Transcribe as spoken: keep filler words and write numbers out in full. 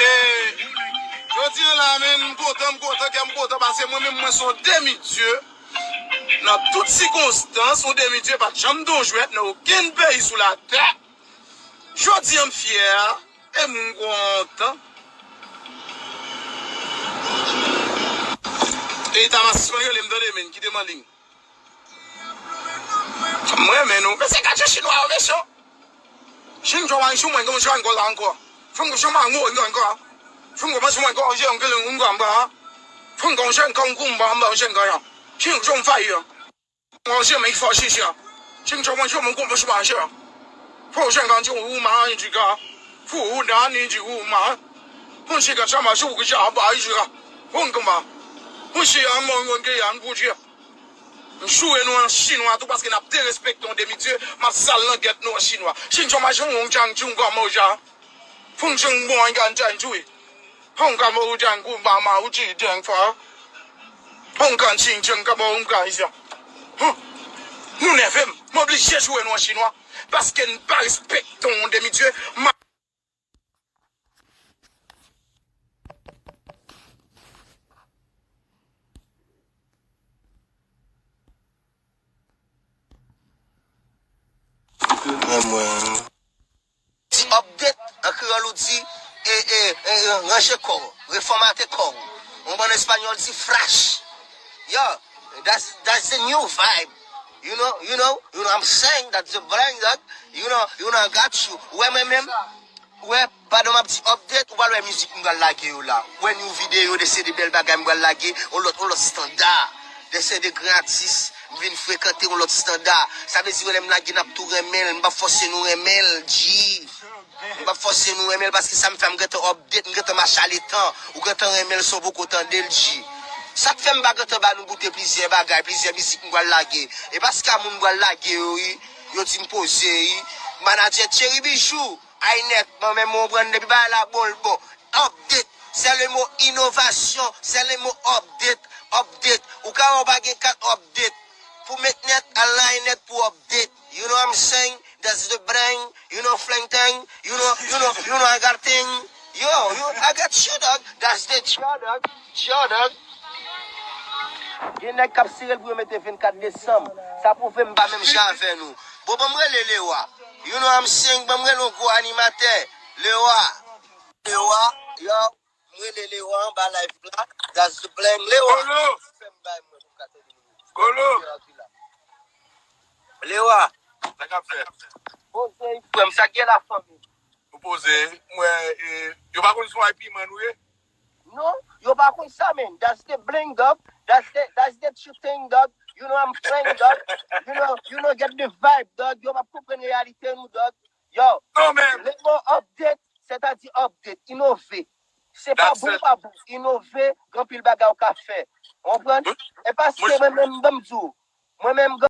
E jodi a la, men, m kontan, m kontan, kè m kontan, paske mwen menm, mwen se yon demi dye. Nan tout sikonstans, yon demi dye pa t janm t yon jwèt nan okenn peyi sou latè. Jodi a, m fyè, e m kontan. E Tamasisman rele m, tande, men, kite m anliy. M renmen nou. Mesye, gad jan chinwa yo mechan. Chin chwa sou mwen, kon chan ankò la ankò. Fè m kon chan mango ankò ankò. Fè m kon chan mango, je ankò ankò ankò. Fè m kon chan kon koumba ankò chan ankò. Chin chwa m fay yo. Mwen je men fò chicha. Chin chwa mwen je mwen kon chan chan. Fò chan kan ti ou ma ni di ka. Fu u da ni di u ma. Fò chan kan chama su ki cha ba i cha. Fò kon ba. Fò shi an mon yon ke yan pu je. M joure nou an chinwa tou paske n ap derespekte yon demi dye, m ap sal langèt nou an chinwa. Chin chwa ma chon wong chang chung kwa mo ja. Fung chung bon an kan chan chui. Hong kan mo u chang ku ba ma u chi chang fa. Hong kan ching chang ka mo um ka isa. Huh. Nou nève m. M oblije joure nou an chinwa paske n pa respekte yon demi dye. M Mwen, mwen. Di update, an kreyòl ou di, e, e, e, e, ranje kò w, refòmate kò w. Ou konprann, espanyòl di flash. Yo, that's, that's the new vibe. You know, you know, you know what I'm saying? That's the brand that, you know, you know, I got you. Ou wè mwen menm? Ou wè, pandan m ap di update, ou pral wè mizik m pral lage yo la. Ou wè new videyo, de seri de bèl bagay m pral lage, on lòt, on lòt estanda. De seri de gran atis, m vin frekante on lòt estanda. Sa vle di, lè m lage, n ap tou renmen l, m p ap fòse nou renmen l, G. M p ap fòse nou renmen l, paske sa m fè, m gentan update, m gentan mache a letan. Ou gentan renmen l san w poko tande l, G. Sa k fè m pa gentan ba nou goute plizyè bagay, plizyè mizik m pral lage. E pa ska moun pral lage yo, wi. Yo di m poze, wi. Manadjè Thierry Bijou. Ay nèt, mwen menm mwen pran depi bagay la bon, l bon. Update, c'est le mot innovation, c'est le mot update, update. Ou ka wè w pa gen kat update. Pou met nèt, al nan ay nèt pou update. You know what I'm saying? That's the brain, you know, flang thing, you know, you know, you know, I got thing. Yo, you, I got you, dog. That's the G R, dog. G R, dog. Gen nèg k ap sere l pou yo mete vennkat desanm. Sa pwouve m pa menm jan avè nou. Bon, ban m rele Lewa. You know what I'm saying? Ban m rele yon gwo animatè. Lewa. Lewa, yo. M rele Lewa anba live la. That's the plan. Lewa. Kolo. Fè m bay mwen pou m ka tande nou. Kolo. Lewa. Sa k ap fèt? Poze, frè m, sa k gen la, fanmi? Ou poze, m wè, e, yo pa konn si w ay piman nou ye? Non, yo pa konn sa, man. That's the bling, dog. That's the, that's the true thing, dog. You know I'm playing, dog. You know, you know, get the vibe, dog. Yo pa konprann reyalite nou, dog. Yo, non, men le mo update, sètadi update, inove. Se pa bon, pa bon. Inove, gen anpil bagay ou ka fè. Ou konprann? E paske mwen menm, ban m di w, mwen menm,